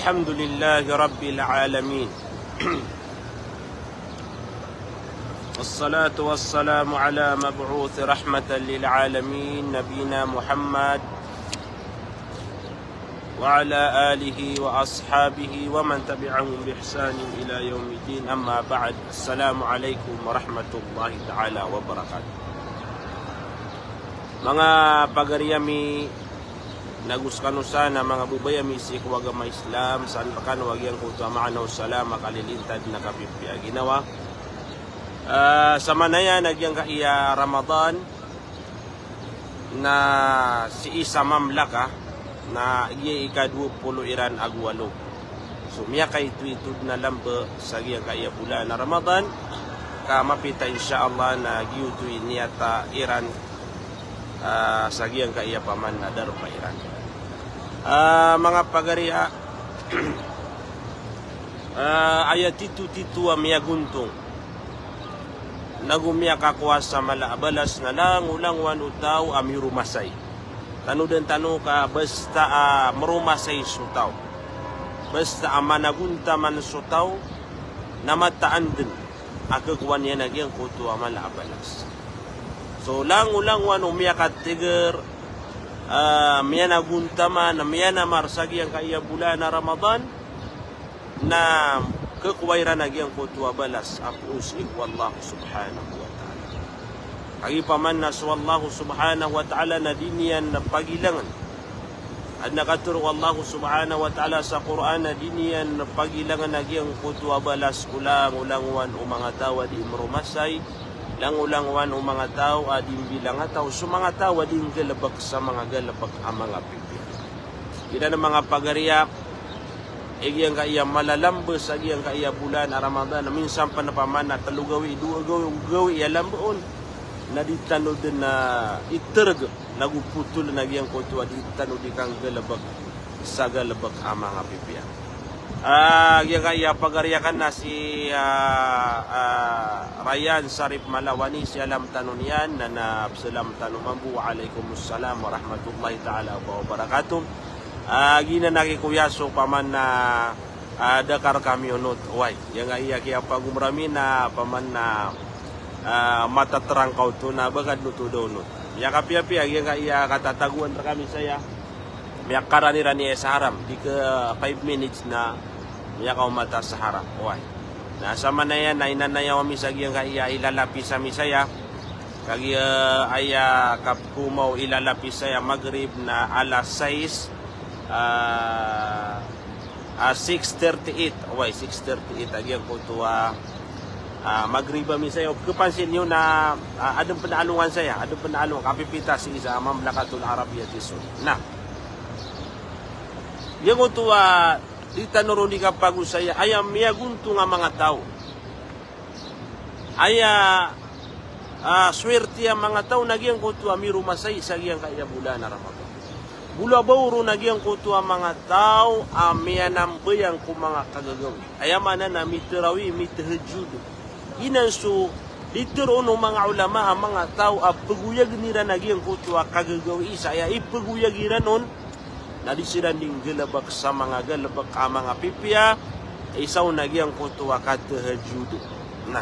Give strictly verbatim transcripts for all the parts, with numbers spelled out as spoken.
الحمد لله رب العالمين. والصلاة والسلام على مبعوث رحمة للعالمين نبينا محمد وعلى آله وأصحابه ومن تبعهم بإحسان إلى يوم الدين. أما بعد. السلام عليكم ورحمة الله تعالى وبركاته. Manga pagari ami, nago skano san a manga babay ami sii ko agama Islam, san rkano a giyangkoto a maana o salam a kalilintad na kapipiya a ginawa. Ah, samanaya na giyangkaya Ramadan na sii sa mamlaka na giya ika dowa polo iran ago walo. So, miyakaitoito dn a lamba sa giyangkaya bolan a Ramadan, ka mapita insha Allah na giyoto i niyata iran, ah, sa giyangkaya paman a darpa iran. Ah, manga pagari a, ah, aya titotito a miyagontong nago miyakakowa sa mala a balas na langolangowan o taw a miromasay. Tanodan tano ka basta a mromasay so taw, basta a managontaman so taw, na mataan dn a kakowa niyan a giyangkoto a mala a balas. So, langolangowan o miyakateger, ah, miyanagontaman, miyanamar sa giyangkaya bolan a Ramadan, na kakowa iran a giyangkoto a balas a poon sii ko Allah subhanahu wa ta'ala. Kagiya paman na so Allah subhanahu wa ta'ala na di niyan pagilangan. Adn a katharo o Allah subhanahu wa ta'ala sa Qur'an a di niyan pagilangan a giyangkoto a balas ko langolangowan o manga taw a di mromasay, langolangowan o manga taw a di mbilangataw, so manga taw a di nggalbk sa manga galbk a manga pipiya. Giyanan a manga pagari a, giyangkaya mala a lamba sa giyangkaya bolan a Ramadan, minsan pn paman na tlo gawii, dowa gawii, gawii a lamba on, na di tano dn, ah, itereg, nago potol na giyangkoto a di tano di kanggalbk sa galbk a manga pipiya. Ah, giyangkaya pagari akn na si, ah, ah, Ryan Sarip Malawani, si alam tano niyan, na, na salam tano mambo, wa alaikumussalam warahmatullahi ta'ala wabarakatuh. Ah, giyanan a ki Koya so paman na, ah, da ka rkami onot, oway. Giyangkaya kiyapagomra ami na paman na, ah, matatrang ka oto na ba ka dn oto da onot. Miyakapiyapiya, giyangkaya katatagoan rkami saya. Miyakarani-rani sa haram, di ka five minutes na miyakaoma ta sa haram. Oway. Na samanaya na inanayaw ami sa giyangkaya ilalapis ami saya. Kagiya aya kapkomaw ilalapis saya Maghrib na alas sais, ah, ah, six thirty-eight. Oway, six thirty-eight a giyangkoto a, ah, Maghrib ami saya. Kapansin iyo na, ah, adn pn a alongan saya, adn pn a alongan, kapipita sii sa Mamlakatul Arabiyatis Saudi. Na giyangkoto a di tano ron di kapagosaya, aya miyagontong a manga taw, aya, ah, swerte a manga taw na giyangkoto a miromasay sa giyangkaya bolan a Ramadan. Bolabaw ron a giyangkoto a manga taw a miyanambayang ko manga kagagawii. Aya maana na mitarawi, mitahajjud. Giyanan so di tharoon o manga ulama a manga taw a pagoyagn iran a giyangkoto a kagagawii sa aya ipagoyag iran on na di siran di nggalbk sa manga galbk a manga pipiya, isa on a giyangkoto a katahajjud. Na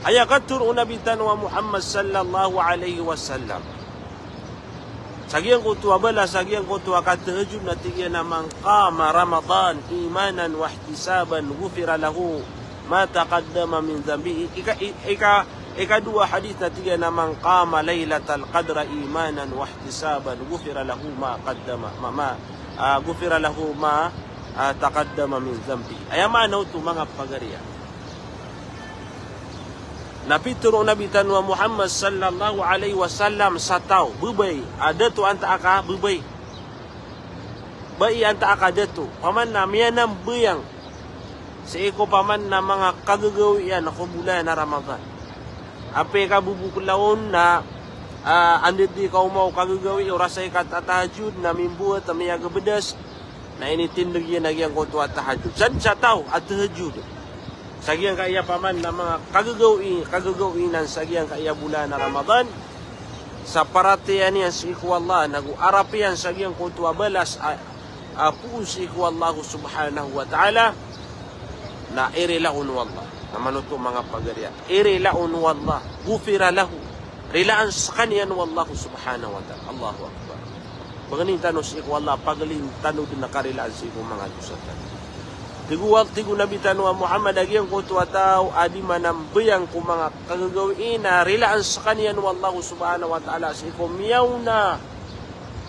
aya katharo o Nabi tano a Muhammad sallallahu alaihi wasallam sa giyangkoto a balas a giyangkoto a katahajjud na tig iyan a, "Man qama Ramadan imanan wahtisaban ghufira lahu ma taqaddama min dhanbihi." Ika, i-, ika, ikadowa a hadith na tig iyan a, "Man qama lailatal qadri imanan wahtisaban ghufira lahu ma qaddama, ma, ma, ah, ghufira lahu ma, ah, taqaddama min dhanbihi." Aya maana oto, manga pagari a, na pitharo o Nabi tano a Muhammad sallallahu alaihi wasallam sa taw, babay, a dato antaa ka babay, bai antaa ka dato, paman na miyanambayang sii ko paman na manga kagagawii iyan ko bolan a Ramadan. Apiya ka bo bo kolaon na, ah, anda di ka omaw kagagawii, oras a ika tatahajjud na mimbowat a miyagabdas, na initindg iyan a giyangkoto a tahajjud. San sa taw a tahajjud sa giyangkaya paman na manga kagagawii, kagagawii nan sa giyangkaya bolan a Ramadan, sa paratiyaya niyan sii ko Allah, nago arap iyan sa giyangkoto a balas a, a poon sii ko Allah subhanahu wa ta'ala, na irila on o Allah. Na manoto manga pagariya, irila on o Allah. Ghufira lahu. Rilaan skaniyan o Allah subhanahu wa ta'ala. Allahu Akbar. Pangnin tano sii ko Allah, pangnin tano dn a karilaan sii ko manga dosa tano. Tig o, tig o Nabi tano a Muhammad a giyangkoto a taw a di manambayang ko manga kagagawii na rilaan skaniyan o Allah subhanahu wa ta'ala sii ko miyaona,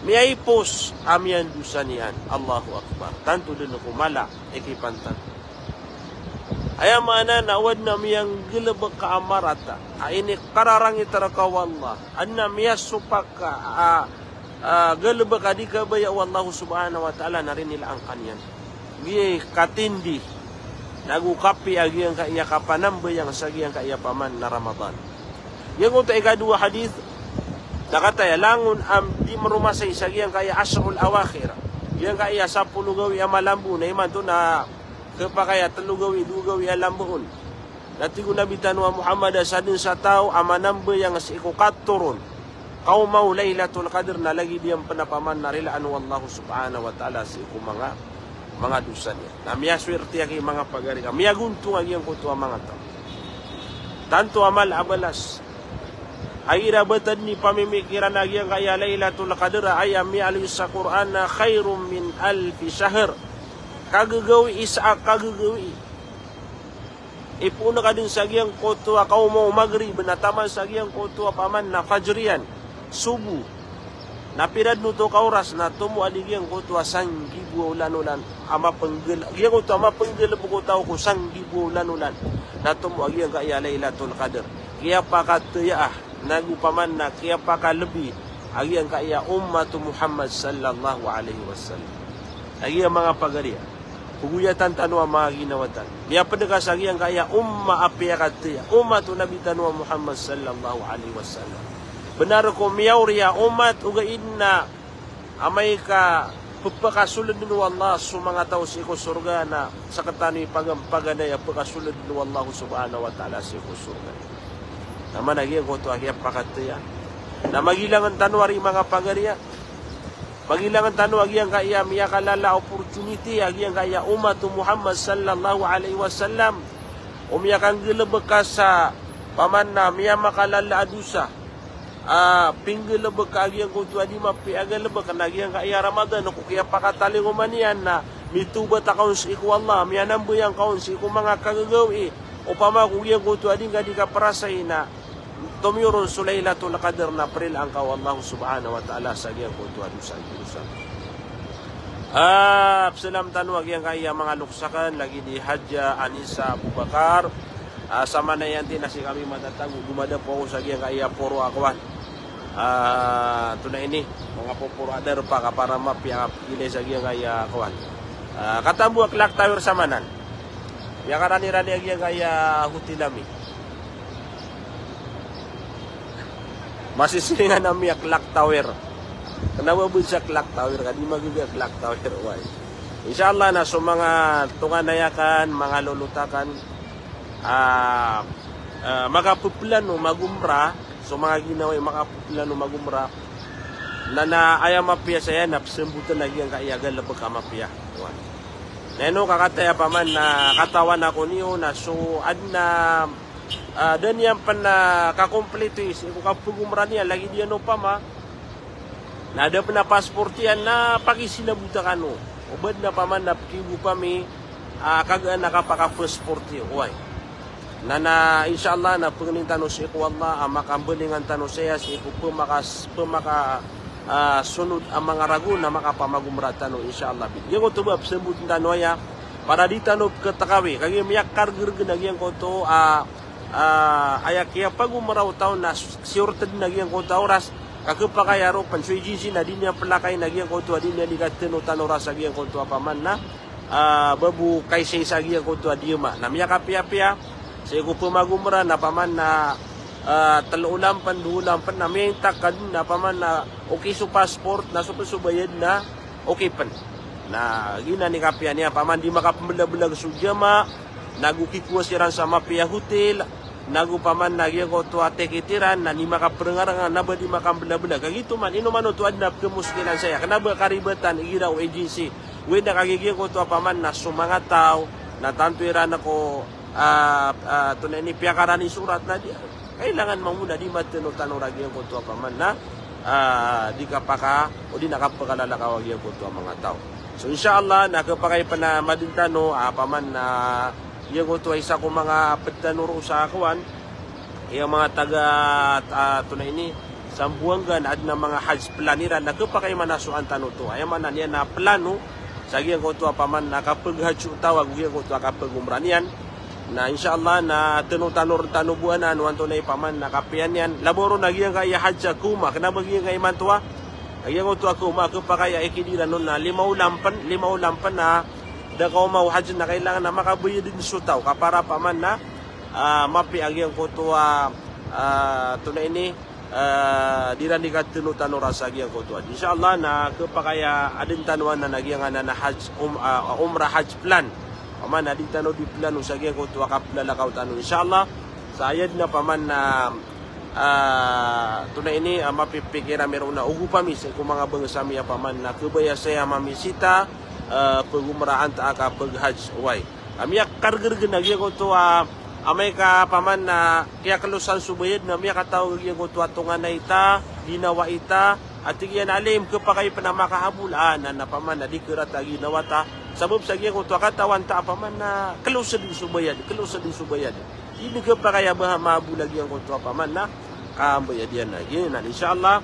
miyaipos a miyandosa niyan. Allahu Akbar. Tanto dn ko mala i kipantag. Aya maana na o adn a miyanggalbk a marata a inikararangit rka o Allah, adn a miyasopak a, a, galbk a di kabaya o Allah subhanahu wa ta'ala na rinilaan ka niyan. Giya i katindi, nago kapiya giyangkaya kapanambayang sa giyangkaya paman na Ramadan. Giyangkoto a ikadowa hadith, na kataya langon a di mromasay sa giyangkaya ashrul awakhir, giyangkaya sapolo gawii a malambo, na imanto na khapakay a tlo gawii, dowa gawii a lambo on. Na tig o Nabi tano a Muhammad a sadn sa taw a manambayang sii ko katharo on, kaoma o Lailatul Qadr, na lagid iyan pn a paman na rilaan o Allah subhanahu wa ta'ala sii ko manga, manga dosa niyan. Na miyaswerte a giya manga pagari ka, miyagontong a giyangkoto a manga taw. Tanto a mala a balas. Ay ira btad ni pamimikiran a giyangkaya Lailatul Qadr a aya miyaaloy sa Qur'an na khairum min alfi shahr. Kagagawii sa kagagawii. Ipoon ka dn sa giyangkoto a kaoma o Maghrib na taman sa giyangkoto a paman na Fajr iyan, Sobo. Na pira dn oto ka oras na tomo a di giyangkoto a sanggibo a olan-olan a mapnggal, giyangkoto a mapnggalbk o taw ko sanggibo a olan-olan na tomo a giyangkaya Lailatul Qadr. Kiyapakataya a, nago paman na kiyapakalbi a giyangkaya ummat o Muhammad sallallahu alaihi wasallam. A giya manga pagari a, pagoyatan tano a manga ginawa tano. Miyapd ka sa giyangkaya umma a piyakataya, ummat o Nabi tano a Muhammad sallallahu alaihi wasallam. Bnar ko miyaori a ummat, ogaid na amay ka pphakasoldn o Allah so manga taw sii ko sorga na sktano i pagam-, paganay a pkasoldn o Allah subhanahu wa ta'ala sii ko sorga. Na mana giyangkoto a kiyapakataya. Na magilangn tano ari manga pagari a. Magilangn tano a giyangkaya miyakalala a opportunity a giyangkaya ummat o Muhammad sallallahu alaihi wasallam. O miyakanggalbk ka sa paman na miyamakalala a dosa a pinggalbk ka a giyangkoto a di mapiya a galbk na giyangkaya Ramadan, ko kiyapakatalingoma niyan na mitawbat ka on sii ko Allah, miyanambayang ka on sii ko manga kagagawii, opama ko giyangkoto a di ngka di kaprasay na tomiyoron so Lailatul Qadr na prilaan ka o Allah subhanahu wa ta'ala sa giyangkoto a dosa, dosa. Ah, pzalam tano a giyangkaya manga loks akn, lagid i Hadja Anisa Abubakar. Ah, sa manaya anti na si kami matatago, gomadapo ako sa giyangkaya poro a kowan. Ah, antonaa ini, manga poporo a darpa ka para mapiya a pkilay sa giyangkaya kowan. Ah, katambo a clock tower sa manan. Miyakarani-rani a giyangkaya hotel ami. Masisiringan ami a clock tower. Kna ba bo sa clock tower, ka di magaga a clock tower, wai. Insha Allah na so manga tonganay akn, manga lolot akn, ah, ah, makapplano mag-umrah, so manga ginawa i makapplano mag-umrah, na, na aya mapiya saya na pzambotn a giyangkaya galbk a mapiya. Wai. Na ino ka kataya paman na katawan ako niyo na so adn a, ah, da niyan pn a kakomplito i sii ko kapagomra niyan, lagid iyan opama na da pn a passport iyan na pakisinabota kano. O ba adn a paman na pkiyogo pami, ah, kagaan a kapakapassport iyo. Wai. Na, na, insha Allah, na pangnin tano sii ko Allah a makambalingan tano saya sii ko pmakas-, pmaka, ah, sonod a manga ragon a makapamagomra tano, insha Allah. Giyangkoto ba pzambotn tano aya, para di tano pkhatakawi, kagiya miyakargrgn a giyangkoto a, ah, aya kiyapagomra o taw na s-, siyortdn a giyangkoto a oras, ka khapakay a ro pn so agency na di niyan plakayn a giyangkoto a di niyan di katano tano oras a giyangkoto a paman na ah, ba bo kaisaisa a giyangkoto a diyama. Na miyakapiyapiya sii ko pmagomra na paman na, ah, tlo olan pn, dowa olan pn, na miyaintak ka dn na paman na okay so passport, na so pn so bayad na okay pn. Na giyanan i kapiya niyan, paman di makapmblablag so jama, nago kikowa siran sa mapiya a hotel, nago paman na giyangkoto a ticket iran na di makaprngarngar, na ba di makamblablablag. Kagiya oto man, ino man oto adn a pkhamoskilan saya, kna ba karibatan igira o agency Oway na kagiya giyangkoto a paman na so manga taw na tanto iran ko, ah, ah, antonaa ini, piyakarani so orat na di, kailangan mambo na di matano tano ra giyangkoto a paman na, ah, di kapaka, o di na kapakalalakaw a giyangkoto a manga taw. So, insha Allah, na khapakay pn a madn tano, ah, paman na giyangkoto a isa ko manga pd tano roo sa kowan, aya manga taga, ah, antonaa ini, Sambuwangga na adn a manga hajj plan iran na khapakay man a soan tano oto. Aya maana niyan na plano sa giyangkoto a paman na kapghajj o taw ago giyangkoto a kaphagomra niyan. Na insha Allah na tano tano rn tano bo anan o antonaa i paman na kapiya niyan. Labaw ron a giyangkaya hajj a khaoma, kna ba giyangkaya imanto a, a giyangkoto a khaoma, khapakay a ikidiran on na lima olan pn, lima olan pn na da kaoma o hajj na kailangan a makabayad dn so taw ka para paman na, ah, mapiya a giyangkoto a, ah, antonaa ini, ah, di ran di katano tano ra sa giyangkoto a. Insha Allah na khapakay a adn tano anan a giyangkanan a hajj, um, ah, umrah hajj plan. Paman na di tano di plano sa giyangkoto a kaplalakaw tano. Insha Allah, sa aya dn a paman na, ah, antonaa ini, ah, mapipikir ami roo na ogopa mi sii ko manga bangsa mi a paman na khabaya saya mamisita, ah, phagomra antaa ka phaghajj, oway. A miyakargrg na giyangkoto a, amay ka paman na kiyaklosan so bayad na miyakataw a giyangkoto a tonganay ta, ginawa ita, a tig iyan a alim, khapakay pn a makahabol, a, na, na paman na di kharat a ginawa ta. Sabap sa giyangkoto a katawan ta a paman na klosd so bayad, klosd so bayad. Di dn khapakay a ba mahabol a giyangkoto a paman na kabayad iyan a giyanan. Insha Allah,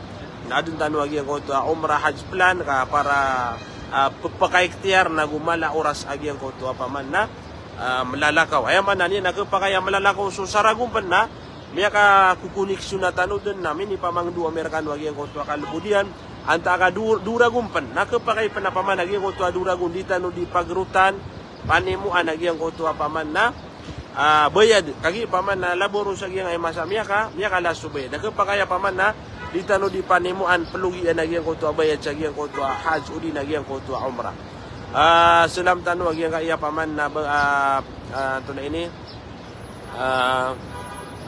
na adn tano a giyangkoto a umrah hajj plan ka para, ah, pphakaiktiyar na go mala a oras a giyangkoto a paman na, ah, mlalakaw. Aya maana niyan na khapakay a mlalakaw so saragon pn na miyakakokoneksyon a tano dn na minipamangndo ami rkano a giyangkoto a kalbod iyan, antaa ka do, do ragon pn. Na khapakay pn a paman a giyangkoto a do ragon di tano di pagrotan, panimoan a giyangkoto a paman na, ah, bayad. Kagiya paman na labaw ron sa giyangkaya masa miyaka, miyakala so bayad. Na khapakay a paman na di tano di panimoan, plogian a giyangkoto a bayad sa giyangkoto a hajj odi na giyangkoto a umrah. Ah, salam tano a giyangkaya paman na ba, ah, ah, antonaa ini, ah,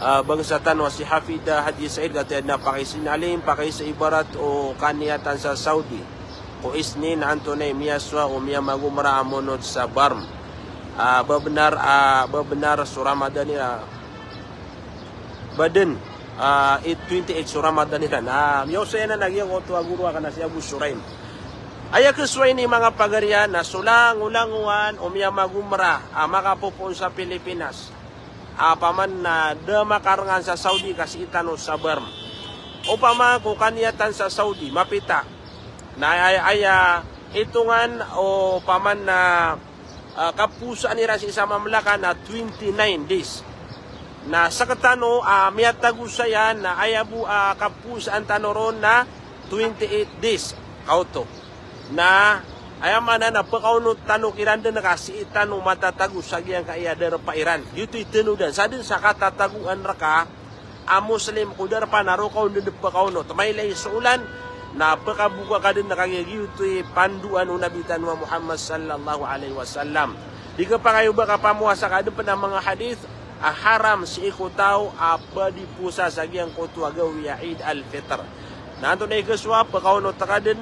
ah, bangsa tano a si Hafida Haji Said, katii aden a pakaiza alim, pakaiza ibarat o kaniyatan sa Saudi ko Isnin, antonaa i miyasowa o miyamagomra a monot sa Barm. Ah, ba bnar, ah, ba bnar so Ramadan iran, ba dn, ah, i twenty-eight so Ramadan iran. Ah, miyaosay anan a giyangkoto a goro akn a si Abu Shuraim. Aya kasowa ini manga pagariya na so langolangowan o miyamagomra a makapopoon sa Pilipinas a paman na da makarengan sa Saudi ka sii tano sa Barm. Opama ko kaniyatan sa Saudi, mapita. Na aya, aya itongan o paman na, ah, kapowasaan iran sii sa mamlaka na twenty-nine days. Na sktano, ah, miyatago saya na aya bo, ah, kapowasaan tano ron na twenty-eight days. Kaoto. Na aya maana na pkaonot tano kiran dn ka sii tano matatago sa giyangkaya darpa iran. Giyoto i tanodan. Sadn sa katatagoan rka a Muslim ko darpa na roo ka on dn pkaonot. Mailay so olan na pkaboka ka dn kagiya giyoto i pandoan o Nabi tano a Muhammad sallallahu alaihi wasallam. Di khapakay o ba kapamowasa ka, adn pn a manga hadith a haram sii ko taw a ba di powasa sa giyangkoto a gawii a Eid al-Fitr. Na antonaa i kasowa, pkaonot ka dn,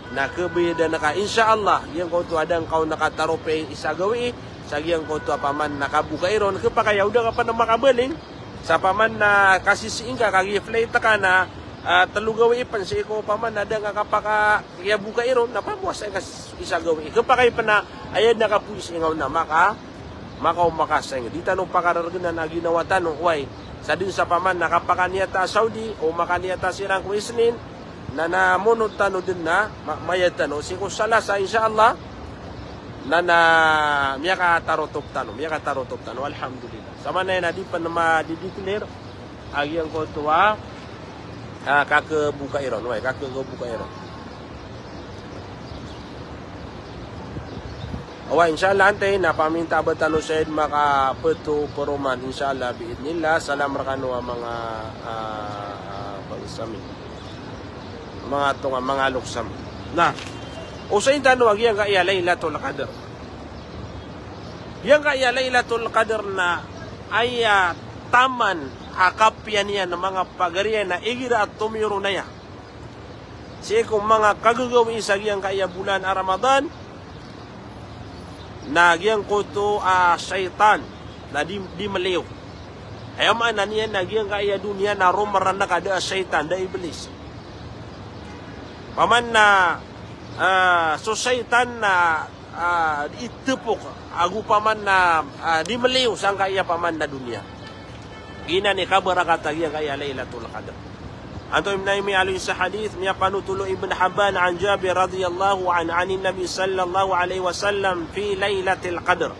na khabayadan ka, insha Allah, giyangkoto a da ngka on katarop i isa gawii sa giyangkoto a paman na kabokai ron, khapakay a o da ka pn makabaling sa paman na kasisii ngka kagiya flight ka na, ah, tlo gawii pn sii ko paman na da ngka kapaka, kiyabokai ron, na pamowasa ngka isa gawii. Khapakay pn a aya dn a kapoon sii ngka on na maka, makaoma ka sa ingd. Di tano pakarargnan a ginawa tano, oway. Sadn sa paman na kapakaniyata a Saudi, o makaniyata siran ko Isnin, na, na monot tano dn na, ma-, mayad tano. Sii ko Salasa, insha Allah, na, na miyakatarotop tano, miyakatarotop tano, alhamdulillah. Sa maana niyan na di pn madideclare a giyangkoto a, ah, kakhabokai ron, oway, kakhabokai ron. Oway, insha Allah, antai na paminta ba tano sa id makapto paroman, insha Allah, biidnillah. Salam rkano a manga, ah, ah, bangsa mi. Manga tonga, manga loks ami. Na, osayin tano a giyangkaya Lailatul Qadr. Giyangkaya Lailatul Qadr na aya taman a kapiya niyan a manga pagariya na igira a tomiyoron aya sii ko manga kagagawii sa giyangkaya bolan a Ramadan, na giyangkoto a shaytan na di, di maliyo. Aya maana niyan na giyangkaya doniya na roma ran na ka da a shaytan, da a iblis. Paman na, ah, so shaytan na, ah, itepok ago paman na, ah, di maliyo sangkaya paman na doniya. Giyanan i kabarakata giyangkaya Laylatul Qadr. Anto i miyaaloy sa hadith, miyapanothol o Ibn Hibban an Jabir radiyallahu anhu, anin Nabi sallallahu alaihi wasallam fi Laylatil Qadr.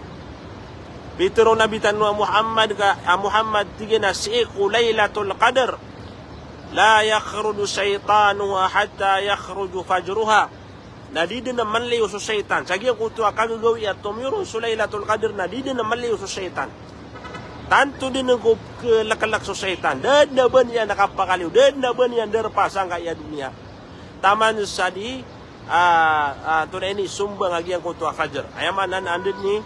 Pitharo o Nabi tano a Muhammad ka, a Muhammad, tig iyan a sii ko Laylatul Qadr, la yakhruju shaytanuha hatta yakhruju fajruha. Na di den a manliyo so shaytan. Sa giyangkoto a kagagawii a tomiyoron so Laylatul Qadr na di den a manliyo so shaytan. Tanto den ko kelekelek so shaytan. Da den a ba niyan kapakaliyo. Da den a ba niyan darpa sangkaya doniya. Taman sa di, ah, ah, antonaa ini, sombang a giyangkoto a fajr. Aya maana na anda den i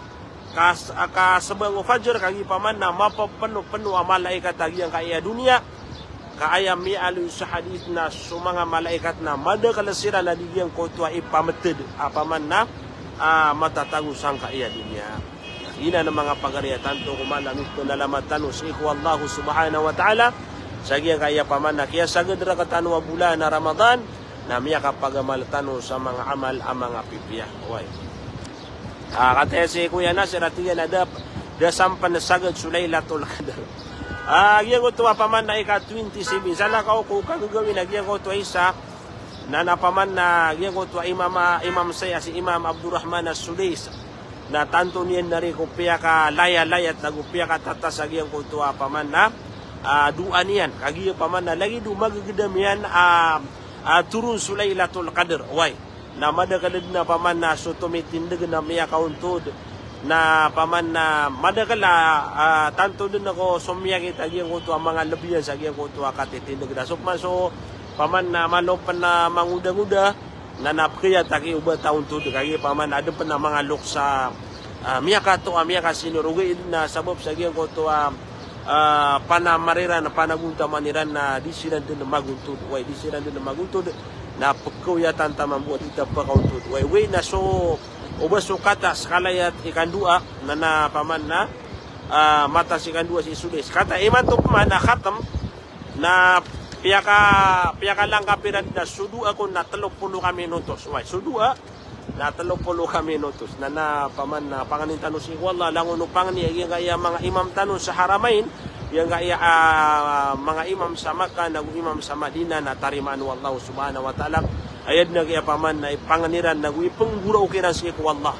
kas-, a kasombang o fajr, kagiya paman na mapepenopeno a malaikat a giyangkaya doniya. Ka aya miyaaloy sa hadith na so manga malaikat na madakel siran a di giyangkoto a ipameted a paman na, ah, matatago sangkaya doniya. Ina na manga pagari a tanto ko mala a mipenalamat tano sii ko Allah subhanahu wa ta'ala. Sa giyangkaya paman na kiyasagad rektano a bolan a Ramadan, na miyakapagamal tano sa manga amal a manga pipiya. Oway. Ah, kataya si Koya Nasir a tig iyan a da, da sampen sagad so Laylatul Qadr. Ah, giyangkoto a paman na ika twenty-seven. Salakaw ko kagagawii na giyangkoto a isa, na, na paman na giyangkoto a imam, ah, imam saya si Imam Abdurrahman As-Sudais. Na tanto niyan na ri ko piyakalayat-layat ago piyakatatas a giyangkoto a paman na, ah, doa niyan. Kagiya paman na lagid o magegedam iyan, ah, ah, toron so Laylatul Qadr. Oway. Na madakel den a paman na so tomitindeg na miyakaontod. Na paman na madakel a, ah, tanto den ko somiyakit a giyangkoto a manga lebiyan sa giyangkoto a katitindeg. Na so paman so, paman na malo pen a mangoda-ngoda, na, na pekeyat aki o ba ta ontod, kagiya paman aden pen a manga loks a, ah, miyakatoa, miyakasenior, ogaid na sabap sa giyangkoto a, ah, panamar iran, panagontaman iran na di siran den magontod. Oway, di siran den magontod. Na pekeoyatan ta mambo a di ta pekaontod. Oway, oway na so, o ba so kata sekalayat ikandoa, na, na paman na, ah, matas ikandoa si Sudais. Kata imanto pman a khatam, na piyaka, piyakalangkap iran na so doa kon na telo polo ka minutos. Oway, so doa na telo polo ka minutos. Na, na paman na pangnin tano sii ko Allah, langon o pangni a giyangkaya manga imam tano sa Haramain, giyangkaya, ah, manga imam sa Makkah, nago imam sa Madinah, na tarimaan o Allah subhanahu wa ta'ala. Aya den a giya paman na ipangni ran, nago ipenggoraok iran sii ko Allah.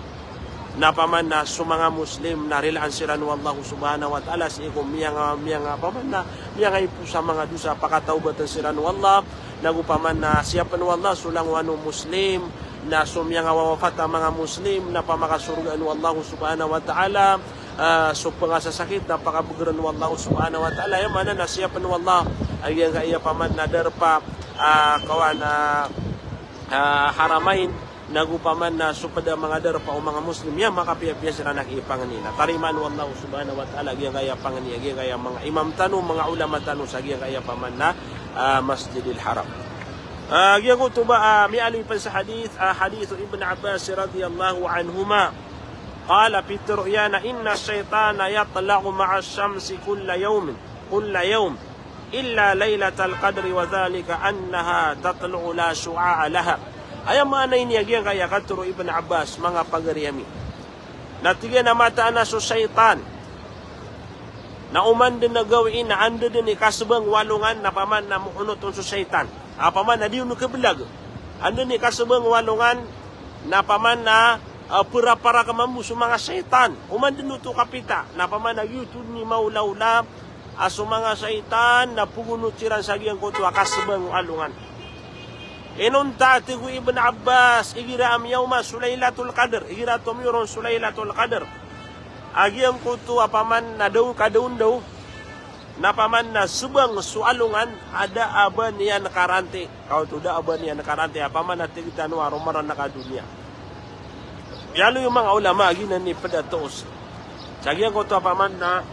Na paman na so manga Muslim na rilaan siran o Allah subhanahu wa ta'ala sii ko miyanga, miyanga paman na miyangaipo sa manga dosa, pakatawbatan siran o Allah. Nago paman na siyapen o Allah so langowan o Muslim, na so miyangawawafat a manga Muslim na pamakasorgaan o Allah subhanahu wa ta'ala, ah, so pengasasakit na pakabegeren o Allah subhanahu wa ta'ala. Aya maana na siyapen o Allah a giyangkaya paman na darpa, ah, kawan, ah, ah, Haramain, nago paman na so ped a manga darpa o manga Muslim, iya makapiyapiya siran a kipangni. Na tarimaan o Allah subhanahu wa ta'ala giyangkaya pangni a giyangkaya manga imam tano, manga ulama tano sa giyangkaya paman na, ah, Masjidil Haram. Ah, giyangkoto ba, ah, miyaaloy pen sa hadith, ah, hadith o Ibn Abbas radiyallahu anhuma. Qala, pitharo iyan a, inna shaytana yatla'u ma'a shamsi kulla yawmin, kulla yawm, illa Laylatal Qadri wa dhalika annaha tatlu'u la shu'a'a laha. Aya maana ini a giyangkaya katharo o Ibn Abbas, manga pagari ami, na tig iyan a mataan a so shaytan na oman den a gawii na anda den i kasebang o alongan na paman na moonot on so shaytan. A paman na di on kebelag. Anda den i kasebang o alongan na paman na, ah, peraparak mambo so manga shaytan. Oman den oto kapita na paman na giyoto den i maolaola a so manga shaytan na pogonot siran sa giyangkoto a kasebang o alongan. Inonta, tig o Ibn Abbas, igira a miyaoma so Laylatul Qadr, igira tomiyoron so Laylatul Qadr a giyangkoto a paman na daw, kadaondaw, na paman na sebang so alongan a da a ba niyan karanti. Kaoto, da a ba niyan karanti a paman na tig tano a roma ran na ka doniya. Miyaaloy o manga ulama a giyanan i ped a toos sa giyangkoto a paman na,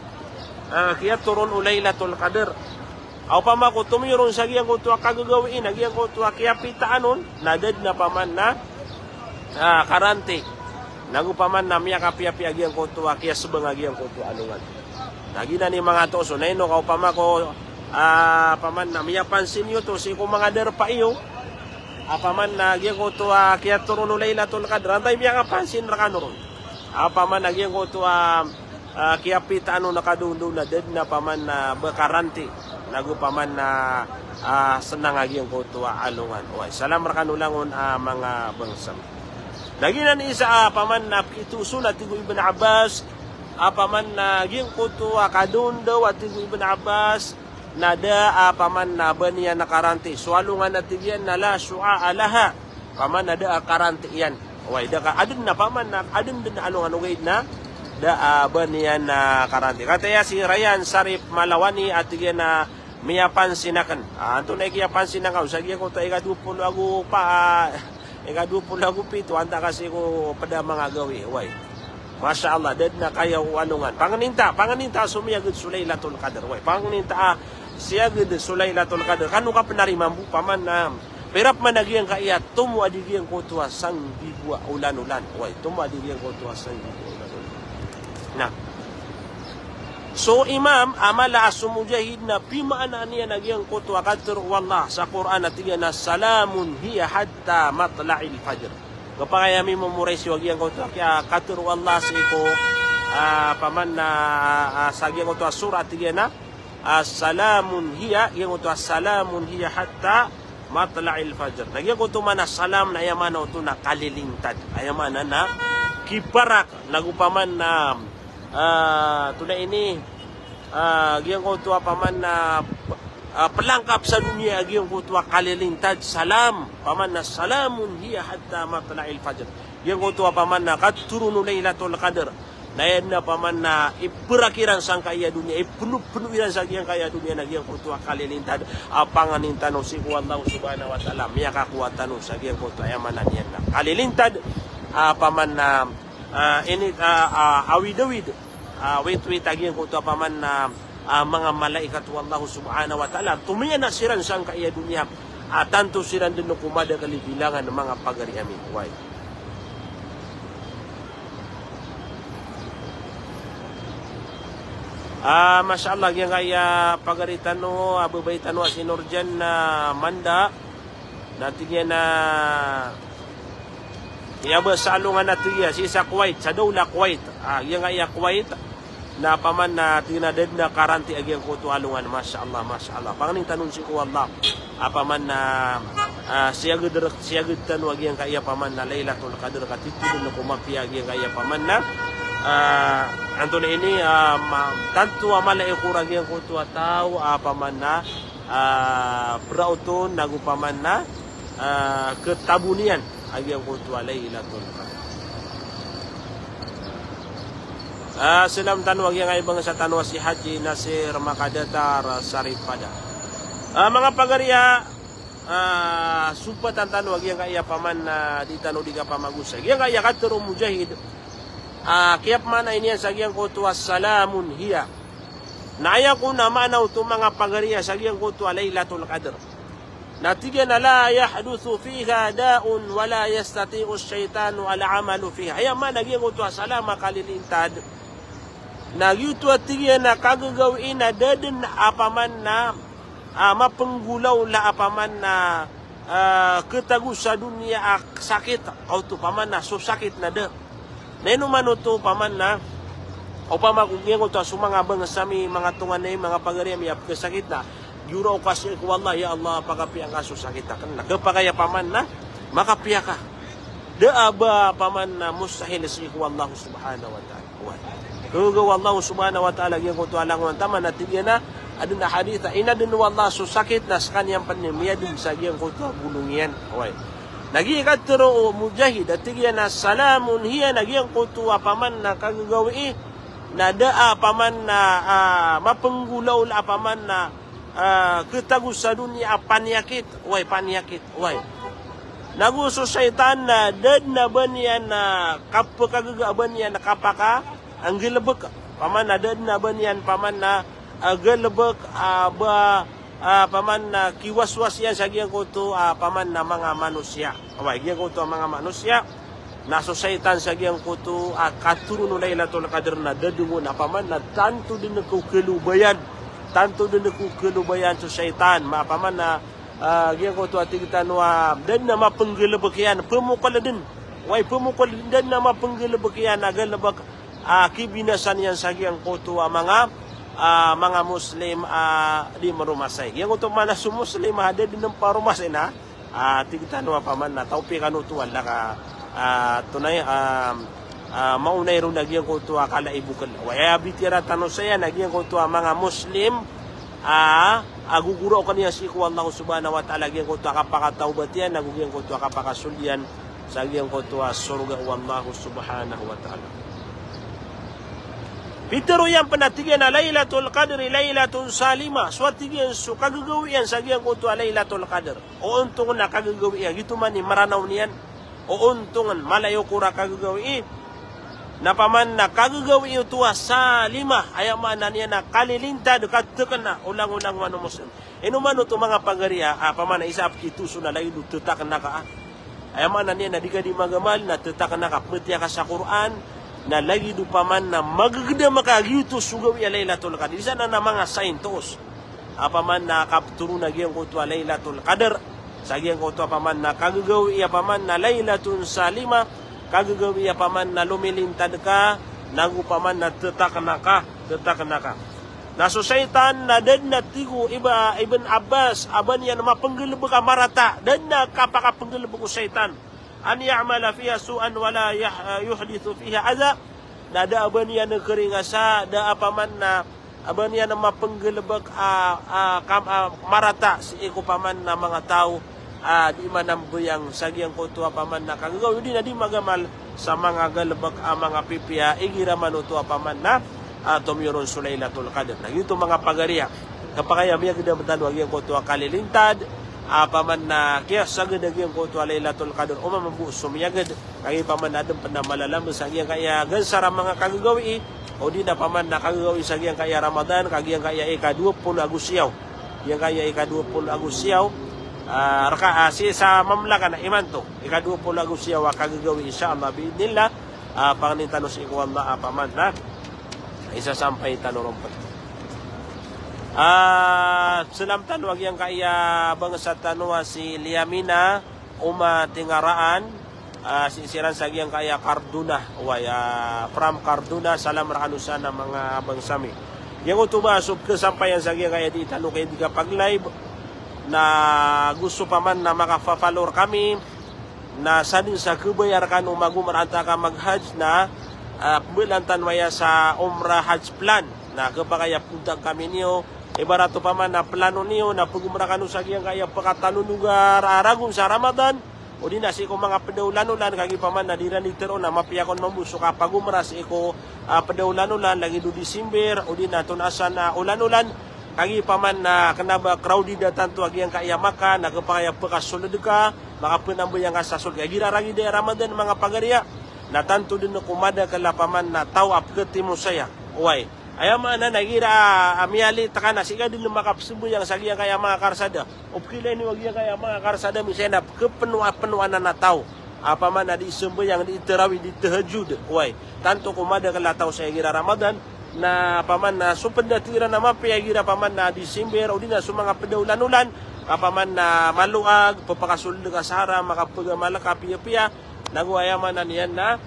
ah, kiyatoron o Laylatul Qadr. A opama ko tomiyoron sa giyangkoto a kagagawii na giyangkoto a kiyapitaan on, na da den a paman na, ah, karanti. Nago paman na miyakapiyapiya giyangkoto a kiyasbang a giyangkoto a alongan. Na giyanan i manga toso, na ino ka opama ko, ah, paman na miyapansin iyo oto sii ko manga darpa iyo a paman na giyangkoto a kiyatoron o Lailatul Qadr, antaa i miyakapansin rkano ron? A paman na giyangkoto a, ah, kiyapitaan o na kadondow na da dn a paman na ba karanti, nago paman na, ah, snang a giyangkoto a alongan. Oway, salam rkano langon a manga bangsa. Na giyanan i isa a paman na pkitoso na tig o Ibn Abbas, a paman na giyangkoto a kadondow a tig o Ibn Abbas, na da a paman na ba niyan karanti so alongan a tig iyan na la shu'a'a laha. Paman na da a karanti iyan. Oway, da ka adn na paman na adn dn a alongan ogaid na da a ba niyan karanti. Kataya si Ryan Sarip Malawani a tig iyan na miyapansin akn. Ah, antonaa i kiyapansin akn sa giyangkoto a ika dowa polo ago pa, ah, ika dowa polo ago pito, antaa ka sii ko pd a manga gawii. Oway. Masha Allah, da dn a kaya o alongan. Pangninta, pangninta so miyagd so Lailatul Qadr. Oway, pangninta a siyagd so Lailatul Qadr. Kano ka pnarima bo paman na pira pman a giyangkaya tomo a di giyangkoto a sanggibo a olan-olan. Oway, tomo a di giyangkoto a sanggibo a olan-olan. Na so imam a mala a so Mujahid na pimaanaan iyan a giyangkoto a katharo o Allah sa Qur'an a tig iyan a salamun hiya hatta matla'il fajr. Khapakay a mimomoray sii a giyangkoto a kiya-, katharo o Allah sii ko, ah, paman na, ah, sa giyangkoto a surah a tig iyan a, ah, salamun hiya, giyangkoto a salamun hiya hatta matla'il fajr. Na giyangkoto maana a salam na aya maana oto na kalilintad. Aya maana na kiparak, nago paman na, ah, antonaa ini, ah, giyangkoto a paman na, ah, plangkap sa doniya a giyangkoto a kalilintad, salam, paman na salamun hiya hatta matla'il fajr. Giyangkoto a paman na katoron o Lailatul Qadr. Na aya dn a paman na iparak iran sangkaya doniya, ipnopno iran sa giyangkaya doniya na giyangkoto a kalilintad a pangnin tano sii ko Allah subhanahu wa ta'ala, miyakakowa tano sa giyangkoto a aya maana niyan na kalilintad a paman na, ah, ini, ah, ah, awid-awid, ah, wit-wit a giyangkoto a paman na, ah, manga malaikat o Allah subhanahu wa ta'ala. Tomiyan a siran sangkaya doniya a tanto siran dn ko madakl i bilangan, manga pagari ami. Oway. Ah, masha Allah, giyangkaya pagari tano, ah, babay tano a si Nurjan, ah, Manda. Na tig iyan a, iya ba sa alongan a tig iyan, sii sa Kuwait, sa dawla Kuwait. Ah, giyangkaya Kuwait. Na paman na tig iyan a da dn a karanti a giyangkoto a alongan, masha Allah, masha Allah. Pangnin tano sii ko Allah a paman na, ah, siyagd, siyagd tano a giyangkaya paman na Lailatul Qadr, ka titho dn ko mapiya a giyangkaya paman na, ah, antonaa ini, ah, ma-, tanto a mala i kora giyangkoto a taw a paman na, ah, praoton nago paman na, ah, khatabon iyan a giyangkoto a Lailatul Qadr. Ah, salam tano a giyangkaya bangsa tano a si Haji Nasir Makadatar Saripada. Ah, manga pagari a, ah, sompatan tano a giyangkaya paman na di tano di kapamagosay. Giyangkaya katharo o Mujahid, ah, kiyapmaana iyan sa giyangkoto a salamun hiya. Na aya kon a maana oto, manga pagari a, sa giyangkoto a Lailatul Qadr. Na tig iyan a, "La yahduthu fiha da'un wa la yastati'u ash-shaytanu al-amalu fiha." Aya maana giyangkoto a salam a kalilintad na giyoto a tig iyan a kagagawii na da dn a paman na, ah, mapnggolawla a paman na, ah, khatago sa doniya a sakit, oto paman na so sakit na da. Na ino man oto paman na, opama ko giyangkoto a so manga bangsa mi, manga tonganay, manga pagari ami a pkhasakit na, giyoraw ka sii ko Allah, ya Allah, pakapiya ngka so sakit akn. Na khapakay a paman na makapiya ka. Da a ba paman na mustahil sii ko Allah subhanahu wa ta'ala. Oway. Khagaga o Allah subhanahu wa ta'ala giyangkoto a langon, taman a tig iyan a, adn a hadith a inadn o Allah so sakit na skaniyan pn i miyadn sa giyangkoto a bolong iyan. Oway. Na giya katharo o Mujahid a tig iyan a salamun hiya, na giyangkoto a paman na kagagawii na da a paman na, ah, mapnggolawla a paman na, ah, khatago sa doniya a paniyakit. Oway, paniyakit. Oway. Nago so shaytan na da dn a ba niyan a kapkhagaga, a ba niyan a kapaka, ah, nggalbk. Paman na da dn a ba niyan paman na, ah, galbk, ah, ba, ah, paman na kiwaswas iyan sa giyangkoto, ah, paman na manga manosiya. Oway, giyangkoto a manga manosiya. Na so shaytan sa giyangkoto a katoron o Laylatul Qadr na da dn on, opama na tanto dn ko kalobayan, tanto dn ko kalobayan so shaytan, ma opama na, ah, giyangkoto a tig tano a da dn a mapnggalbk iyan, pmokol dn. Way pmokol dn, da dn a mapnggalbk iyan a galbk a kibinasa niyan sa giyangkoto a manga, ah, manga Muslim a di maromasay. Giyangkoto opama na so Muslim a da dn paromasay na, ah, tig tano opama na tawpikan oto o Allah ka, ah, tonay, ah, ah, maonay ron a giyangkoto a kala i bokl. Way a bitiyara tano saya na giyangkoto a manga Muslim a, a gogoraok iyan sii ko Allah subhanahu wa ta'ala, giyangkoto a kapakatawbat iyan, ago giyangkoto a kapakasold iyan sa giyangkoto a sorga o Allah subhanahu wa ta'ala. Pitharo iyan pn a tig iyan a Laylatul Qadri laylatun salimah. So a tig iyan so kagagawii iyan sa giyangkoto a Laylatul Qadr, oontongan a kagagawii iyan, giyoto man i Mranaw niyan. Oontongan, mala i okor a kagagawii. Na opama na kagagawii oto a salimah, aya maana niyan na kalilintad, kathakna o langolangowan o Muslim. Ino man oto manga pagari a, opama na isa a pkitoson na lagid o thatakna ka a, aya maana niyan na di ka di magamal, na thatakna ka, pmatiya ka sa Qur'an, na lagid o opama na magagdam ka a giyoto so gawii a Laylatul Qadr. Isa na na manga saintos a opama na kapthoron a giyangkoto a Laylatul Qadr sa giyangkoto a opama na kagagawii a opama na laylatun salimah, kagagawii a opama na lomilintad ka, nago opama na thatakna ka, thatakna ka. Na so shaytan na da dn a tig o Iba-, Ibn Abbas a ba niyan mapnggalbk a marata, da dn a kapakapnggalbk o shaytan. An ya'mala fiha su'an wa la yah-, yuhdithu fiha adha. Na da a ba niyan kharingasa, da a opama na a ba niyan mapnggalbk a, a, kam-, a, marata sii ko opama na manga taw a di manambayang sa giyangkoto a opama na kagagawii, odi na di magamal sa manga galbk a manga pipiya igira man oto a opama na, a, tomiyoron so Laylatul Qadr. Na giyoto manga pagari a kapakay a miyagdam tano a giyangkoto a kalilintad a opama na kiyasagad a giyangkoto a Laylatul Qadr o mambo so miyagd. Kagiya opama na adn pn a malalamba sa giyangkaya gansar a manga kagagawii, odi na opama na kagagawii sa giyangkaya Ramadan, ka giyangkaya ika dowa polo ago siyaw. Giyangkaya ika dowa polo ago siyaw, ah, rka, ah, sii sa mamlaka na imanto, ika dowa polo ago siyaw a kagagawii, insha Allah, bi'idhnillah, ah, pangnin tano sii ko Allah, ah, opama na isasampay tano ron pn. Ah, salam tano a giyangkaya bangsa tano a si Liamina Uma Tingaraan, ah, sii siran sa giyangkaya Cardona, way, ah, from Cardona, salam rkano san a manga bangsa mi. Giyangkoto ba so pkhasampayan sa giyangkaya di tano kay di kapag-live, na go so opama na makafa-follow rkami, na sadn sa khabaya rkano mag-umrah antaa ka mag-hajj na, ah, pmbalan tano aya sa Umrah Hajj Plan. Na khapakay a pnta kami niyo, ibarat opama na plano niyo na pag-umrah kano sa giyangkaya pkatalo logar a ragon sa Ramadan, odi na sii ko manga pd a olan-olan, kagiya opama na di ran di tharoon a mapiya kon mambo so kapag-umrah sii ko, ah, pd a olan-olan, lagid o December, odi na antonaa san a olan-olan, kagiya opama na kna ba crowded a tanto a giyangkaya Makkah, na khapakay a pkasold ka, makapnambayang ka sa sold ka igira ragida i Ramadan, manga pagari a. Na tanto dn ko madakl a opama na taw a pkhatimo saya. Oway. Aya maana na igira a, a, miyalita ka na sii ka dn makapsambayang sa giyangkaya manga karsada. O pkhailay niyo a giyangkaya manga karsada, misan na pkhapnoa-pnoa anan a taw a opama na di sambayang, di tarawih, di tahajjud. Oway. Tanto ko madakl a taw sa igira Ramadan, na opama na so pd a tig iran a mapiya igira opama na December, odi na so manga pd a olan-olan, ka opama na maloag, pphakasold ka sa haram, makapagamal ka piyapiya, nago aya maana niyan na,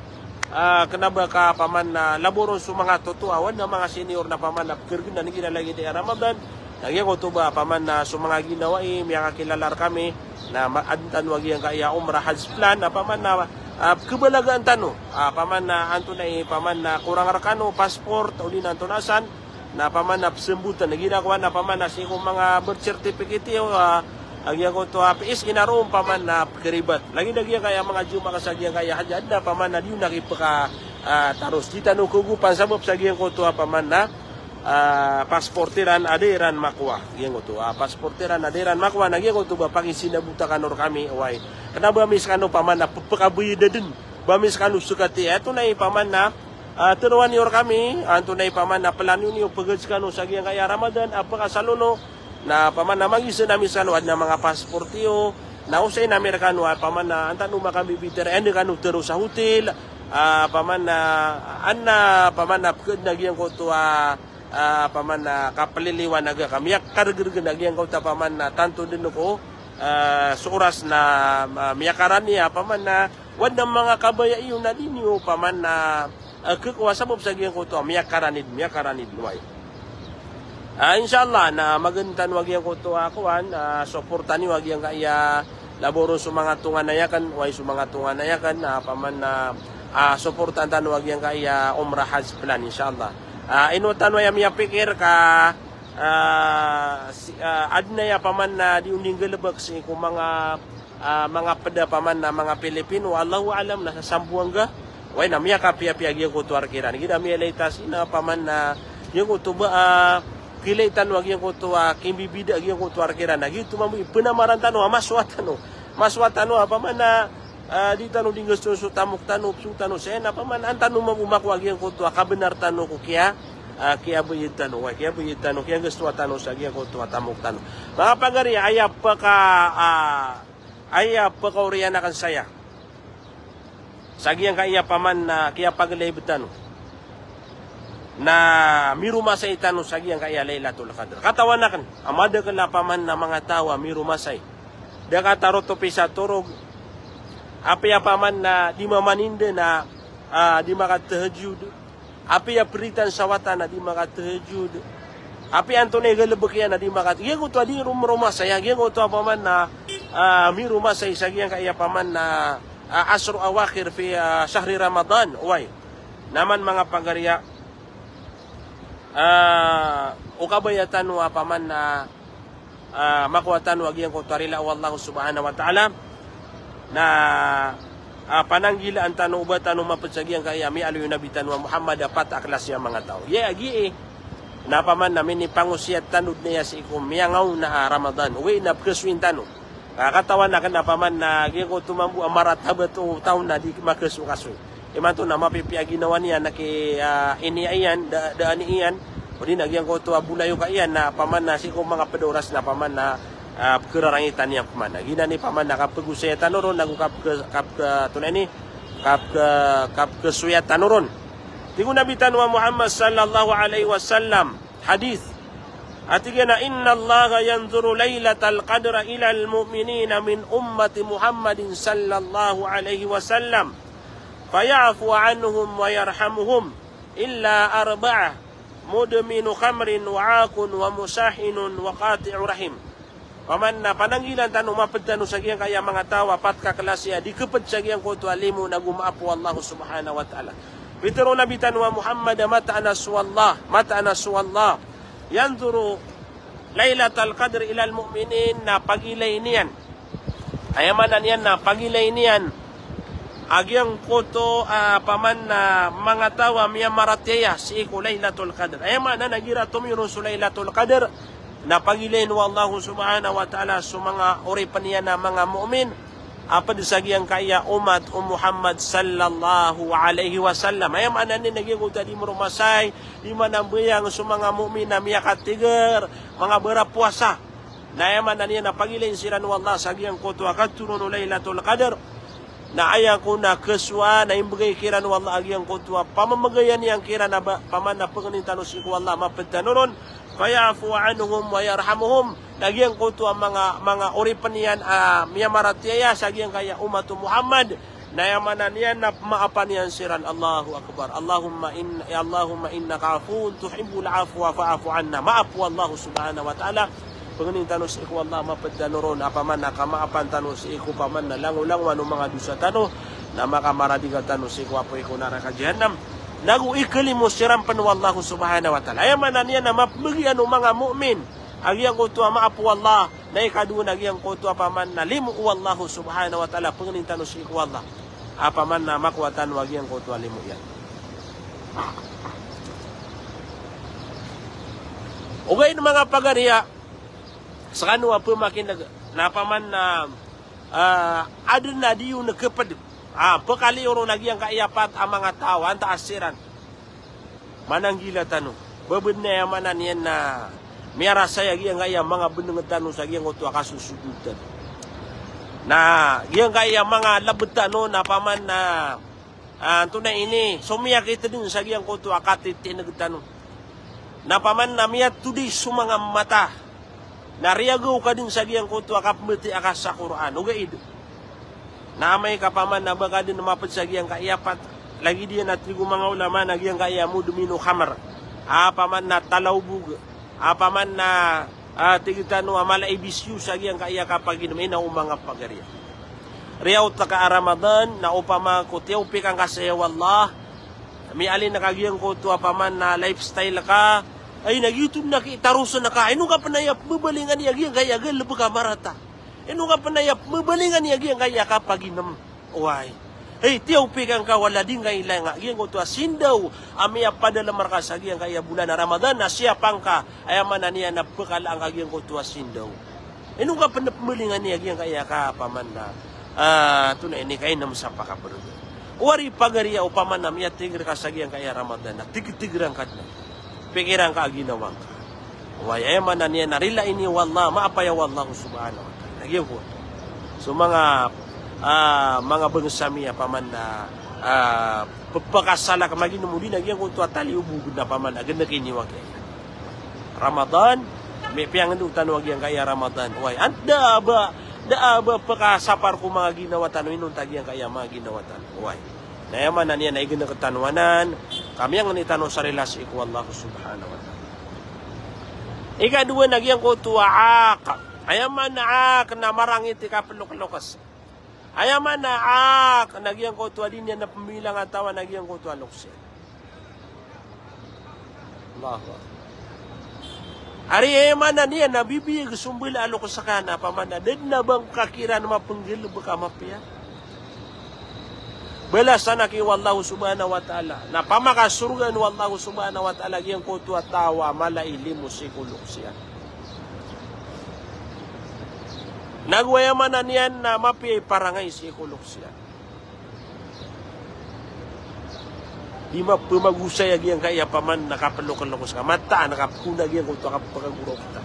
ah, kna ba ka opama na laboron so manga totoa, oway, na manga senior na opama na pkhargn na igira lagid i Ramadan, na giyangkoto ba opama na so manga ginawai, miyakakilala rkami, na ma-, adn tano a giyangkaya Umrah Hajj Plan, opama na, ah, pkhabalagaan tano, ah, opama na antonaa i, opama na korang rkano, passport, odi na antonaa san, na opama na psmbotn, igira kowan na opama na sii ko manga birth certificate iyo, ah, a giyangkoto a P S E na roo opama na pkharibat. Lagid a giyangkaya manga jemaah ka sa giyangkaya hajj, adn a opama na di on a kipka, ah, taros. Di tano kaogopan sabap sa giyangkoto a opama na, ah, passport iran a da iran makowa. Giyangkoto, ah, passport iran a da iran makowa, na giyangkoto ba pakisinabota kano rkami, oway. Kna ba ami skano opama na ppkabayada dn. Ba ami skano skati, antonaa i opama na, ah, tharoa niyo rkami, antonaa i opama na plano niyo, pkhadj kano sa giyangkaya Ramadan, a pkhasalono, na opama na magiza ami skano, adn a manga passport iyo, Na osayn a miyarkano a paman a an tano makambibitera, anda kano tero sa hotel, a paman a, an a paman a pkd na giyangkoto a, a paman a kapliliwan a gaka, miyakargrg na giyangkoto a paman a tanto dn ko, a, so oras na, a, miyakarani a paman a, wadn a manga kabaya iyo na di niyo paman a, a, khakowa sabap sa giyangkoto a, miyakarani, miyakarani, way. A, insha Allah, na magan tano a giyangkoto a, kowan, a, suporta niyo a giyangkaya, labaw ron so manga tonganay akn, way so manga tonganay akn, a, paman a, a, suporta tano a giyangkaya, umrah hajj plan, insha Allah. A, ino tano aya miyapikir ka, a, si, a, adn aya paman a, di on di nggalbk sii ko manga, a, manga pd a paman a, manga Pilipino, Allahu a'lam, na sa sambo angga, way na miyakapiyapiya giyangkoto a rk iran. Giya miyalay ta sii na paman a, giyangkoto ba, a, kilay tano a giyangkoto a, kimbibida a giyangkoto a rk iran. Na giyoto mambo i pnamaran tano, a masowa tano. Masowa tano, a paman a, a, di tano di nggasto so tamok tano, pso tano, saya na paman, an tano mambo makowa a giyangkoto a, kabnar tano ko kiya, a, kiyabayad tano, way, kiyabayad tano, kiyanggastowa tano sa giyangkoto a, tamok tano. Manga pagari, aya pka, a, aya pkaoriyan akn saya. Sa giyangkaya paman a, kiyapaglay btano. Na miromasay tano sa giyangkaya Lailatul Qadr. Katawan akn, a madakl a paman a manga taw a miromasay. Da katarotop i sa torog. Apiya paman a di mamaninda na, a, di makatahajjud. Apiya pritan sa wata na di makatahajjud. Apiya antonaa i galbk iyan na di makat-, giyangkoto a di rom-, romasay, giyangkoto a paman a, a, miromasay sa giyangkaya paman a, a, ashru awakhir fi, a, shahri Ramadan, way. Na man manga pagari a, a, o kabaya tano a paman a, a, makowa tano a giyangkoto a rila o Allah subhanahu wa ta'ala. Na, a, pananggilaan tano o ba tano mapd sa giyangkaya miyaaloy o Nabi tano a Muhammad a pat a klasi a manga taw. Aya giya, na paman na minipangosiyat tano dn aya sii ko miyangaona a Ramadan. Ogaid na pkasoyin tano. Ka katawan akn a paman a giyangkoto mambo a maratabat o taw na di makasokasoy. Imanto na mapipiya ginawa niyan na ki, a, ini iyan, da, daan iyan, odi na giyangkoto a bolayoka iyan na paman a sii ko manga pd a oras na paman a, a, pkhararangitan iyan paman a. Giyanan i paman a kapagosaya tano ron, ago kapkha-, kapkha-, antonaa ini, kapkha-, kapkhasoya tano ron. Tig o Nabi tano a Muhammad sallallahu alaihi wasallam, hadith. A tig iyan a, "Innallaha yanzuru lailatal qadra ilal mu'minina min ummati Muhammadin sallallahu alaihi wasallam, faya'fu anhum wa yarhamuhum, illa arba'ah, mudminu khamrin wa 'aqun wa musahinun wa qati'u rahim." Paman na pananggilaan tano, mapd tano sa giyangkaya manga taw a pat ka klasi a di khapd sa giyangkoto a limo na go maap o Allah subhanahu wa ta'ala. Pitharo o Nabi tano a Muhammad a mataan a so Allah, mataan a so Allah. Yanzuru lailatal qadr ilal mu'minin, na pagilayn iyan. Aya maana niyan na pagilayn iyan a giyangkoto, a, paman na manga taw a miyamaratiyaya sii ko Lailatul Qadr. Aya maana na igira tomiyoron so Lailatul Qadr, na pagilayn o Allah subhanahu wa ta'ala so manga oripn iyan a manga mu'min a pd sa giyangkaya umat o Muhammad sallallahu alaihi wasallam. Aya maana niyan na giyangkoto a di mromasay, di manambayang so manga mu'min a miyakatigar, manga barapowasa. Na aya maana niyan na pagilayn siran o Allah sa giyangkoto a katoron o Lailatul Qadr. Na aya kon a kasowa na imbgay kiran o Allah a giyangkoto a pamamagayan iyan kiran a ba, paman na pangnin tano sii ko Allah, mapd tano ron. Faya'fu anhum wa yarhamuhum. Na giyangkoto a manga, manga oripn iyan a miyamaratiyaya sa giyangkaya umat o Muhammad. Na aya maana niyan na pmaapan iyan siran. Allahu Akbar. Allahumma in-, ya Allahumma innaka afuwun tuhibbul afwa fa'fu anna. Maap o Allah subhanahu wa ta'ala. Pangnin tano sii ko Allah, mapd tano ron, a paman na kamaapan tano sii ko paman na langolangowan o manga dosa tano, na makamaradi tano sii ko apoy ko naraka Jahannam. Nago ikalimo siran pn o Allah subhanahu wa ta'ala. Aya maana niyan na mapmbgan o manga mu'min a giyangkoto a maap o Allah, na ikadowa na giyangkoto a paman na limo o Allah subhanahu wa ta'ala, pangnin tano sii ko Allah a paman na makowa tano a giyangkoto a limo iyan. Ogaid manga pagariya, skano a pmakin'g na paman na, ah, adn a di on khapd. Ah, pkaliyo ron a giyangkaya pat a manga taw, antaa siran. Mananggila tano. Ba bnar a maana niyan na miyarasay a giyangkaya manga bnng tano sa giyangkoto a kasosogod tano. Na giyangkaya manga labet tano na paman na, ah, antonaa ini, so miyakitedeng sa giyangkoto a katitineg tano. Na paman na miyatodi so manga mata. Na riyagaw ka den sa giyangkoto a kapembetiya ka sa Qur'an. Ogaid. Na amay ka paman na ba ka den maped sa giyangkaya pat. Lagid iyan a tig o manga ulama na giyangkaya mudminu khamr. A paman na talawbog. A paman na, ah, tig tano a mala i bisyo sa giyangkaya kapaginem, ino o manga pagari. Riyaot ka a Ramadan, na opama ko tiyawpikan ka saya o Allah, mialin ka giyangkoto a paman na lifestyle ka, ay na giyoto na kitarosen ka, ino ka pen aya pembalingan iyan giyangkaya galebek a marata. Ino ka pen aya pembalingan iyan giyangkaya kapaginem. Oway. Hey, tiyawpikan ka wala di nga ilay nga giyangkoto a sindaw a miyapadalem reka sa giyangkaya bolan a Ramadan, na siyapan ka, aya maana niyan na pekalaan ka giyangkoto a sindaw. Ino ka pen pembalingan iyan giyangkaya ka paman na, ah, antonaa ini, kainem sa pakabereg. Oway pagari a opama na miyateger ka sa giyangkaya Ramadan, na tegetegeran ka den. Pikiran ka a ginawa ngka. Oway, aya maana niyan na rilaan iyo o Allah, maapaya o Allah subhanahu wa ta'ala. Lagid iyan ko. So manga, ah, manga bangsa mi a paman na, ah, pepekasala ka maginem o di na giyangkoto a talawbog na paman a genek ini wagi. Ramadan, mi-, piyangendo tano a giyangkaya Ramadan. Oway, anda ba, da ba pekasapar ko manga ginawa tano, inonta giyangkaya manga ginawa tano. Oway. Na aya maana niyan na igenek tano anan, ka miyangni tano sa rila sii ko Allah subhanahu wa ta'ala. Ikadowa na giyangkoto a aq. Aya maana aq na marangit i kapelokelokes. Aya maana aq na giyangkoto a di niyan na pembilangatawan a giyangkoto a lokes iyan. Allahu Akbar. Ari aya maana niyan na bibiyag so mbala a lokes ka na paman na da den a ba ngka kiran mapenggalebek a mapiya. Balasan aki o Allah subhanahu wa ta'ala. Na pamakasorgaan o Allah subhanahu wa ta'ala giyangkoto a taw a mala i limo sii ko lokes iyan. Nago aya maana niyan na mapiya i parangay sii ko lokes iyan. Di mapemagosay a giyangkaya paman na kapelokelokes ka. Mataan ka pekona giyangkoto a kapekagoraok ta.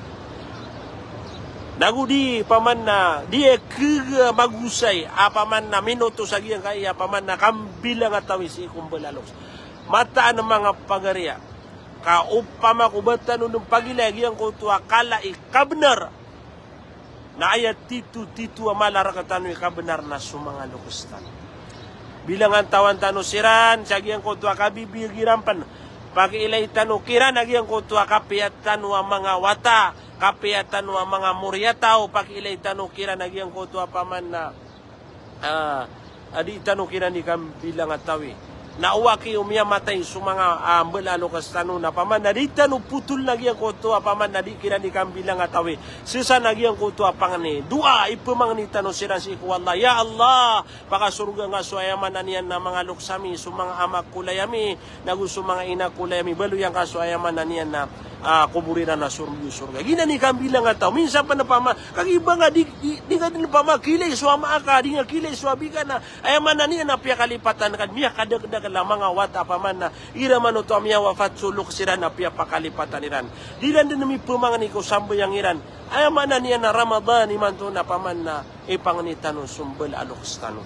Nago di paman na, di kega magosay a paman na minotos a giyangkaya paman na kambilangatawi sii ko mbala a lokes. Mataan manga pagari a. Ka opama ko ba tano den pagilaya giyangkoto a kala i kabenar. Na aya tito-tito a mala rektano i kabenar na so manga lokes tano. Bilangantawan tano siran sa giyangkoto a kabibiyag iran pen. Pakiilay tano kiran a giyangkoto a kapiya tano a manga wata, kapiya tano a manga moriyataw, pakiilay tano kiran a giyangkoto a paman na, ah, a di tano kiran di kambilangatawi. Na oway ki o miyamatay so manga, ah, mbala a lokes tano na paman na di tano potol na giyangkoto a paman na di kiran di kambilangatawi. Sii sa na giyangkoto a pangni. Doa, ipemangni tano siran sii ko Allah. Ya Allah, pakasorgaan ka so aya maana niyan na manga lokes ami, so manga ama ko lay ami, nago so manga ina ko lay ami, baloy angka so aya maana niyan na, ah, kobor iran na sorga, sorga. Giyanan i kambilangataw. Minsan pen opama, kagiya ba nga di, di, di nga den opama kilay so ama ka, di nga kilay so abi ka na, aya maana niyan na piyakalipatan ka, miyakadakdakel a manga wata a paman na, iran man oto a miyawafat so lokes iran na piyapakalipatan iran. Di iran den mipemangni ko sambayang iran. Aya maana niyan na Ramadan imanto na paman na, ipangni tano so mbala a lokes tano.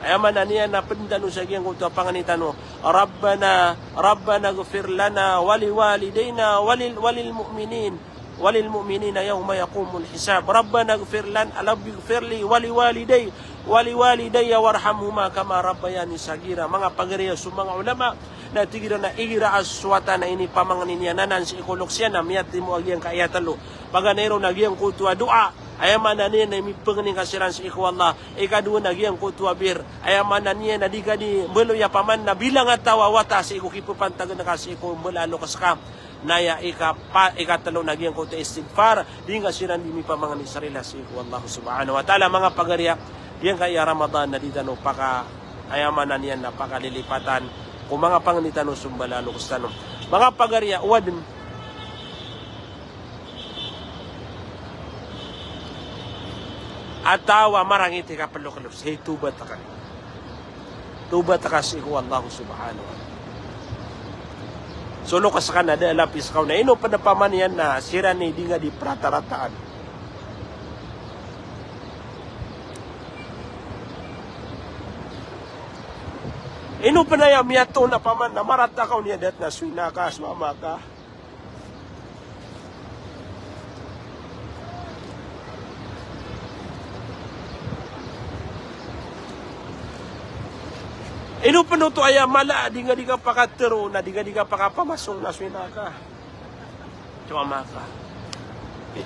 Aya maana niyan na ped tano sa giyangkoto a pangni tano. Rabbana, Rabbana ighfir lana wa li walidayna wa lil, wa lil mu'minin, wa lil mu'minina yawma yaqumul hisab. Rabbana ighfir lana, Rabbi ighfir li wa li waliday, wa li walidayya warhamhuma kama rabbayani saghira. Manga pagari a so manga ulama, na tig iran a igira a so wata na inipamangni niyan anan sii ko lokes iyan na miyatimo a giyangkaya telo. Paganay ron a giyangkoto a doa. Aya maana niyan na mipangni ka siran sii ko Allah. Ikadowa na giyangkoto a bir. Aya maana niyan na di ka di mbaloy a paman na bilangataw a wata sii ko kipepantagan ka sii ko mbala a lokes ka. Na aya ikapa-, ikatelo na giyangkoto a istighfar. Di nga siran di mipamangni sa rila sii ko Allah subhanahu wa ta'ala. Manga pagari a, giyangkaya Ramadan na di tano paka, aya maana niyan na pakalilipatan ko manga pangni tano so mbala a lokes tano. Manga pagari a, o aden a taw a marangit i kapelokelokes, hey, tawbat ka. Tawbat ka sii ko Allah subhanahu wa ta'ala. So lokes ka na da a lapis ka on na ino pen a paman iyan na siran i di nga di peratarataan. Ino pn aya miyatoon a paman na marata ka on i adat na so ina ka, so ama ka. Ino pn oto aya mala a di nga di ka pakatero na di nga di ka pakapamasong na so ina ka. Cuma maka.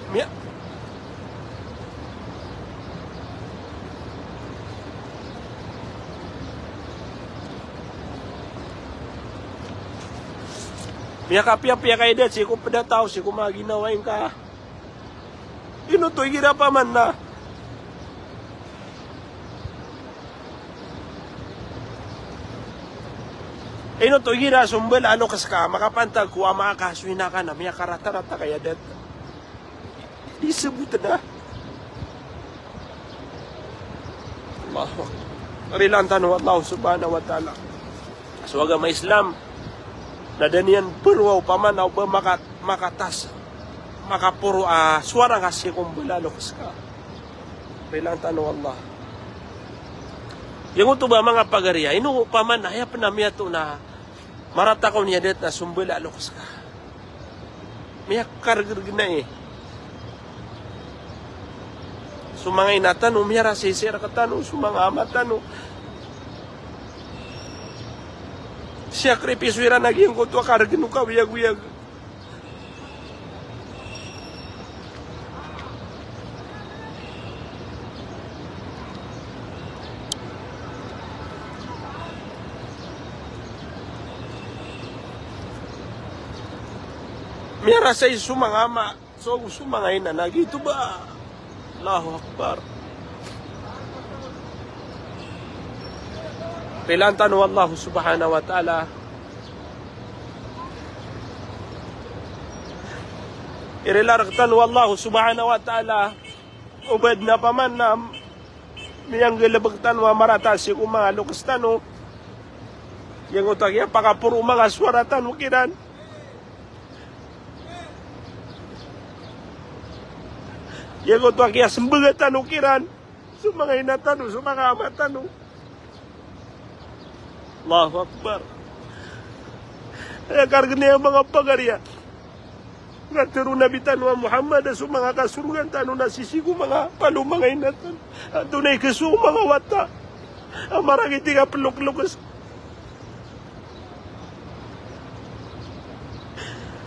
Miya. Miyakapiyapiya ka i adat sii ko pd a taw, sii ko manga ginawa ingka. Ino oto igira paman na Ino oto igira so mbala a loks ka, makapantag ko ama ka, so ina ka na miyakaratarata ka i adat. Di sabot na. Allahu Akbar. Rilaan tano o Allah subhanahu wa ta'ala. So agama Islam, na da niyan poro o paman a o ba maka-, makatas, makaporo a sowara nga sii ko mbala a loks ka. Rilaan tano o Allah. Giyangkoto ba manga pagari a, ino paman a aya pn a miyatoon a marata ka on i adat na so mbala a loks ka. Miyakargrg na i. So manga ina tano, miyarasay sii rktano, so manga ama tano. Siyakripiso iran a giyangkoto a kargn o kawiyagoyag. Miyarasay so manga ama, so, so manga ina na giyoto ba. Allahu Akbar. Rilaan tano o Allah subhanahu wa ta'ala. Irila rktano o Allah subhanahu wa ta'ala. O ba dn a paman na miyanggalbk tano a marata sii ko manga loks tano. Giyangkoto a kiyapakaporo o manga sowara tano kiran. Giyangkoto a kiyasmbga tano kiran. So manga ina tano, so manga ama tano. Allahu Akbar. Aya kargn iyan a manga pagari a, nga tero o Nabi tano a Muhammad a so manga kasorogan tano na sisii ko manga palo manga ina tano. Antonaa i khasowa o manga wata a marangit i kaplokloks.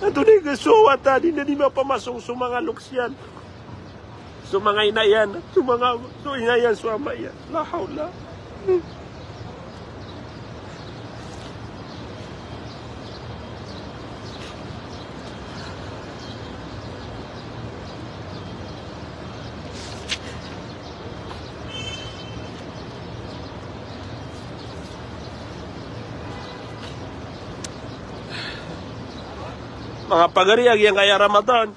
Antonaa i khasowa o wata a di na di mapamasong so manga loks iyan. So manga ina iyan, so manga, so ina iyan, so ama iyan. La hawla. Manga pagari a giyangkaya Ramadan.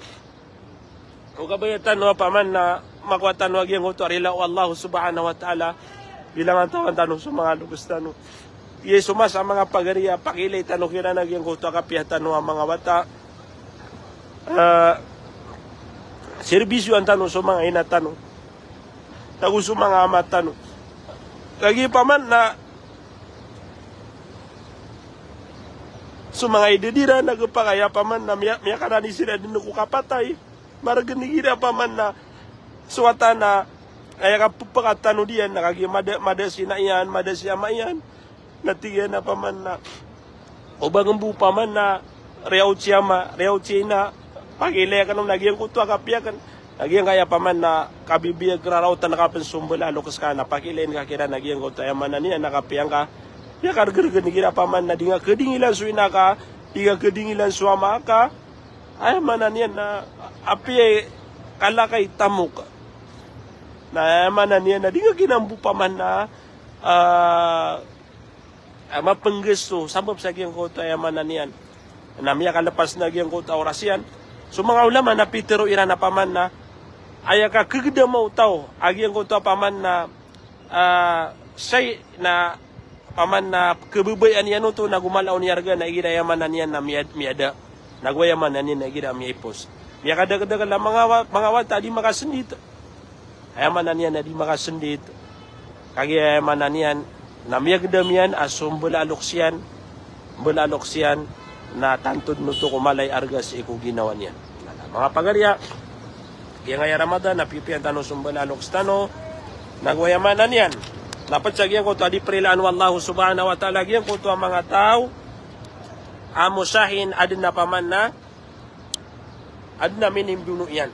O kabaya tano a paman na makowa tano a giyangkoto a rila o Allah subhanahu wa ta'ala, bilangan tano so manga loks tano. Aya so masa a manga pagari a pakiilay tano kiran a giyangkoto a kapiya tano a manga wata. Ah, serbisyoan tano so manga ina tano. Nago so manga ama tano. Kagiya paman na so manga idad iran na gpakay a paman na miya-, miyakarani siran dn ko kapatay. Margn igira paman na so wata na aya kapphakatano diyan na kagiya mada, mada si ina iyan, mada si ama iyan. Na tig iyan a paman na o ba ngmbo paman na riyaot si ama, riyaot si ina, pakiilay akn on a giyangkoto a kapiya akn. A giyangkaya paman na kabibiyag raraotan ka pn so mbala a loks ka na pakiilayin ka kiran a giyangkoto, aya maana niyan na kapiya ngka. Miyakargrg igira paman na di nga khadingilan so ina ka, di nga khadingilan so ama ka. Aya maana niyan na apiya i kalakay tamok. Na aya maana niyan na di nga kinambo paman na, ah, ah, mapnggasto, sabap sa giyangkoto, aya maana niyan na miyakalpas na giyangkoto a oras iyan. So manga ulama na pitharo iran a paman na aya kakgdama o taw a giyangkoto a paman na, ah, shay na paman na khababayaan iyan oto na go mala on i arga na igira aya maana niyan na miyad-, miyada. Na go aya maana niyan na igira miyaipos. Miyakadakdakl a manga wa-, manga wata a di makasndit. Aya maana niyan na di makasndit. Kagiya aya maana niyan Na miyagdam iyan a so mbala a loks iyan, mbala a loks iyan, na tanto dn oto ko mala i arga sii ko ginawa niyan. Na manga pagariya, giyangkaya Ramadan na pipiya tano so mbala a loks tano, nago aya maana niyan na pd sa giyangkoto a di prilaan o Allah subhanahu wa ta'ala giyangkoto a manga taw a mosahin, adn a paman na adn a minimbono iyan.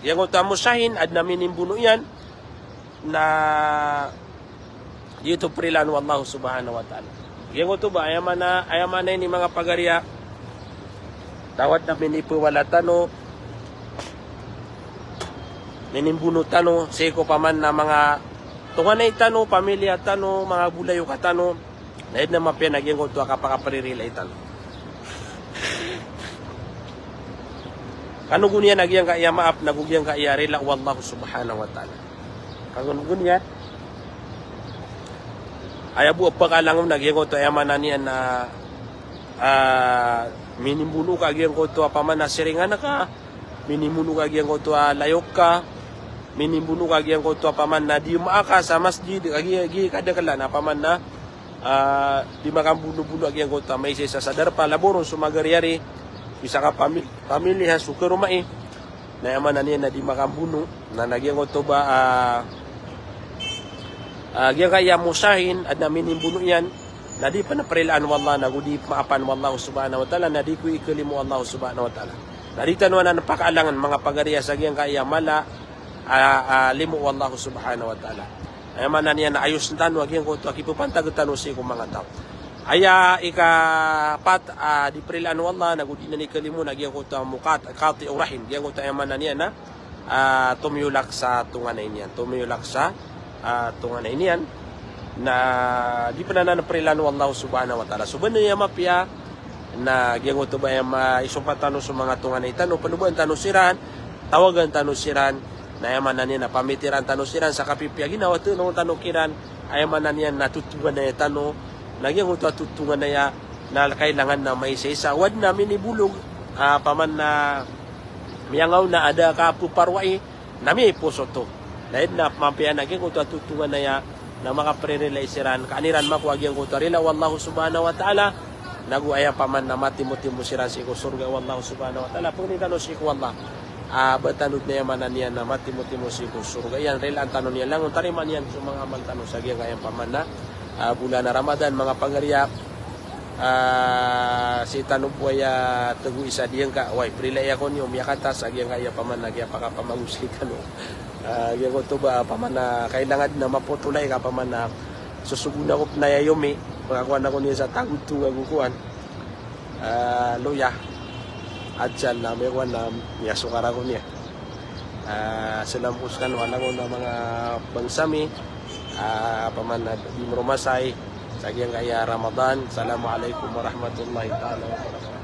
Giyangkoto a mosahin, adn a minimbono iyan, na di oto prilaan o Allah subhanahu wa ta'ala. Giyangkoto ba, aya maana, aya maana ini manga pagariya, taw adn a minipawala tano, minimbono tano sii ko paman na manga tonganay tano, pamilya tano, manga bolayoka tano, na adn a mapiya na giyangkoto a kapakapririlai tano. Kanogon iyan a giyangkaya maap, nago giyangkaya rila o Allah subhanahu wa ta'ala. Kanogon iyan. Aya bo a pakalangon na giyangkoto aya maana niyan na, ah, minimbono ka giyangkoto a paman na siringan ka, minimbono ka giyangkoto a layok ka, minimbono ka giyangkoto a paman na di maaka sa masjid, agi, agi kadaklan a paman na, ah, di makambonobono a giyangkoto a maisaisa sa darpa, labaw ron so magariyari, isa ka pami-, pamilya so karomai, na aya maana niyan na di makambono, na, na giyangkoto ba, ah, ah, giyangkaya mosahin, adn a minimbono iyan, na di pn prilaan o Allah, nago di maapan o Allah subhanahu wa ta'ala, na di ko ikalimo o Allah subhanahu wa ta'ala. Na di tano anan pakaalangan manga pagariya sa giyangkaya mala a, a limo o Allah subhanahu wa ta'ala. Aya maana niyan na ayosn tano a giyangkoto a kipapantag tano sii ko manga taw. Aya ikapat a di prilaan o Allah, nago di niyan ikalimo, na giyangkoto a mukat-, qati'ur rahim. Giyangkoto aya maana niyan na, ah, tomiyolak sa tonganay niyan. Tomiyolak sa, ah, tonganay niyan. Na di pn anan prilaan o Allah subhanahu wa ta'ala. So ba niyan mapiya, na giyangkoto ba aya ma-, isompat tano so manga tonganay tano, pnobaan tano siran, tawagan tano siran, na aya maana niyan na pamitiraan tano siran sa kapipiya a ginawa, tano, tano kiran, aya maana niyan na totonganaya tano, na giyangkoto a totonganaya na kailangan na maisaisa, o adn a minibolog, ah, paman na miyangaona a da kapaparowai, na miyaipos oto. Na adn a mapiya na giyangkoto a totonganaya na makapririlai siran, ka an iran makowa giyangkoto a rila o Allah subhanahu wa ta'ala, nago aya paman na matimotimo siran sii ko sorga o Allah subhanahu wa ta'ala. Pangnin tano sii ko Allah a ba tano dn, aya maana niyan na matimotimo sii ko sorga iyan, rilaan tano niyan langon, tarimaan iyan so manga amal tano sa giyangkaya paman na, ah, bolan a Ramadan, manga pagariya. Ah, sii tano bo aya tago isa diyangka, way, prilai ako niyo, miyakata sa giyangkaya paman na giyapakapamago sii tano. Ah, giyangkoto ba paman na kailangan dn a mapotolai ka paman na sosogoon ako pn aya yomi, pakakowan ako niyan sa tago to ago kowan. Ah, loya. Ajal na miyakowan na miyasokar ako niyan. Ah, salam ko skano a langon a manga bangsa mi, ah, paman na di mromasay sa giyangkaya Ramadan. Assalamu alaikum warahmatullahi ta'ala wabarakatuh.